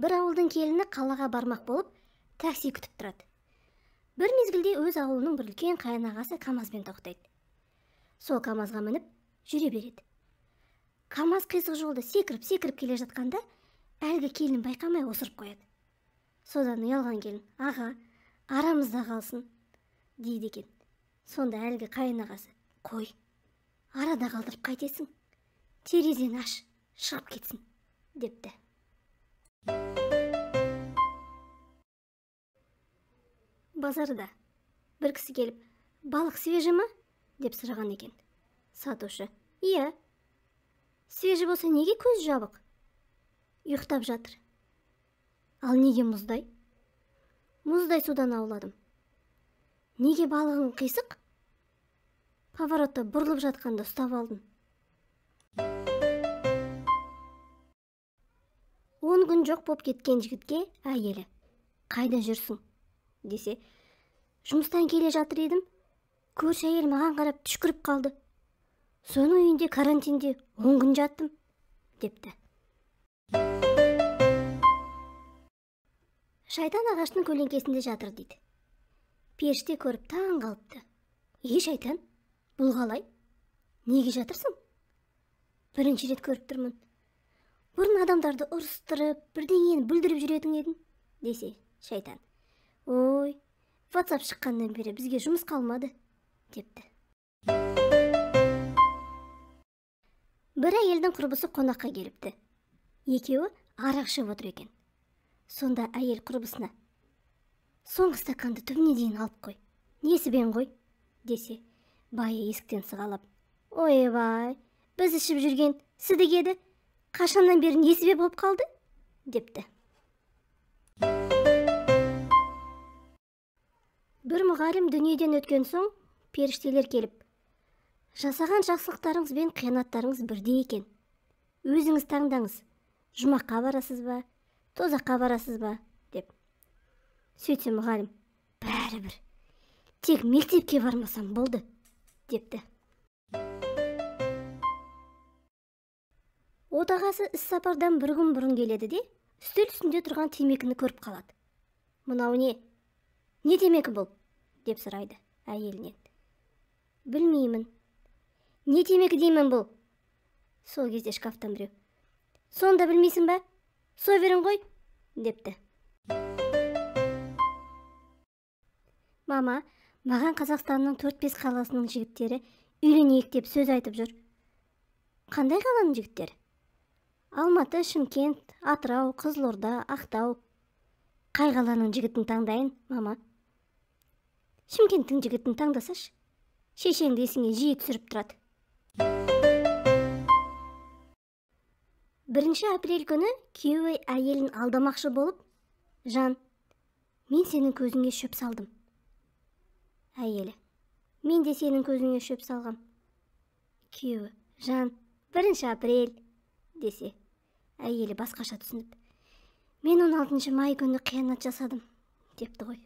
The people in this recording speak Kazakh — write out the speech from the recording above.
Бір ауылдың келіні қалаға бармақ болып, такси күтіп тұрады. Бір мезгілде өз ауылының бір үлкен қайын ағасы КамАЗбен тоқтайды. Сол КамАЗға мініп, жүре береді. КамАЗ қисық жолда секіріп-секіріп келе жатқанда, әлгі келін байқамай осырып қояды. Содан ұялған келін, аға, арамызда қалсын, дейді екен. Сонда әлгі қайын ағасы, қой, арада қалдырып қайтесің, терезені аш, шығып кетсін, депті. Базарда бір кісі келіп, балық свежий ма? Деп сұраған екен. Сатушы, иә. Свежий болса неге көз жабық? Ұйықтап жатыр. Ал неге мұздай? Мұздай судан ауладым. Неге балығың қисық? Поворотта бұрылып жатқанда ұстап алдым. 10 күн жоқ боп кеткен жігітке әйелі, қайда жүрсің? Десе, жұмыстан келе жатыр едім, көрші әйел маған қарап түшкіріп қалды. Соның үйінде карантинде 10 күн жаттым, депті. Шайтан ағаштың көлеңкесінде жатыр дейді. Періште көріп таң қалыпты. Е, шайтан, бұл қалай? Неге жатырсың? Бірінші рет көріп тұрмын. Бұрын адамдарды ұрыстырып, бірдеңені бүлдіріп жүретін едің, десе, шайтан. Ой, WhatsApp шыққаннан бері бізге жұмыс қалмады, депті. Бір әйелдің құрбысы қонаққа келіпті. Екеуі арақ ішіп отыр екен. Сонда әйел құрбысына, соңғы стаканды түбіне дейін алып қой, несібен қой, десе, байы есіктен сығалап, ойбай, біз ішіп жүрген сідік еді, қашаннан бері несібе болып қалды, депті. Бір мұғалім дүниеден өткен соң, періштелер келіп, жасаған жақсылықтарыңыз бен қиянаттарыңыз бірдей екен. Өзіңіз таңдаңыз, жұмаққа барасыз ба, тозаққа барасыз ба, деп. Сөйтсе мұғалім, бәрібір, тек мектепке бармасам болды, депті. Отағасы іс сапардан бір күн бұрын келеді де, үстел үстінде тұрған темекіні көріп қалады. Мынау не? Не темекі бұл? Деп сұрайды әйелінен. Білмеймін. Не темекі деймін бұл? Сол кезде шкафтан біреу. Сонда білмейсің ба? Соверен ғой, депті. Мама, маған Қазақстанның 4-5 қаласының жігіттері үйленейік деп сөз айтып жүр. Қандай қаланың жігіттері? Алматы, Шымкент, Атырау, Қызылорда, Ақтау. Қай қаланың жігітін таңдайын, мама? Шымкенттің жігітін таңдасаш. Шешеңді есіңе жиі түсіріп тұрады. 1 апрель күні күйеуі әйелін алдамақшы болып, жан, мен сенің көзіңе шөп салдым. Әйелі, мен де сенің көзіңе шөп салғам. Күйеуі, жан, 1 апрель, десе, әйелі басқаша түсініп, мен 16 май күні қиянат жасадым, депті ғой.